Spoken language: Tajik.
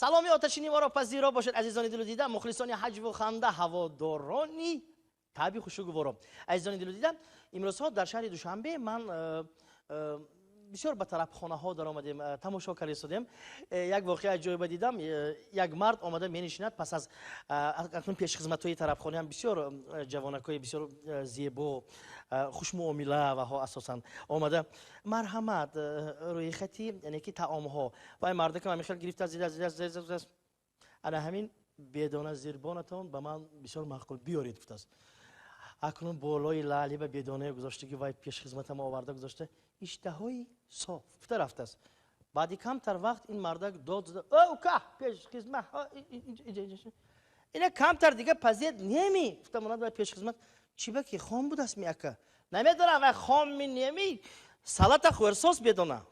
Саломи оташини моро пазиро бошед, азизони дилу дида, мухлисони ҳаҷву ханда, ҳаводорони таби хушу гуворо. Азизони дилу дида, имрӯзҳо дар шаҳри Душанбе ман бисёр ба тарабхонаҳо даромадем, тамошо карда истодем. Як воқеа аҷоиба дидам. Як мард омада менишинад. Пас аз акнун пешхизматҳои тарабхонаам бисёр ҷавонакҳои бисёр зебо, хушмуомила ваҳо асосан омада: «Марҳамат, рӯйхати, яъне ки таомҳо». Вай мардакам ҳамин хел гирифта, зида: «Ана ҳамин бедона зирбонатон ба ман бисёр маъқул, биёред», гуфтааст. Акнун болои лаъли ба бедонае гузоштаги вай пешхизматам оварда гузошта, иштаҳои соф гуфта рафтааст. Баъди камтар вақт ин мардак дод зада: «О, ука пешхизмат, ина камтар дига пазед неми?» Гуфта монад вай пешхизмат. «Чӣ ба ки, хом будааст ми, ака?» «Намедонам, вай хом ми неми, салата хӯрсос бедона».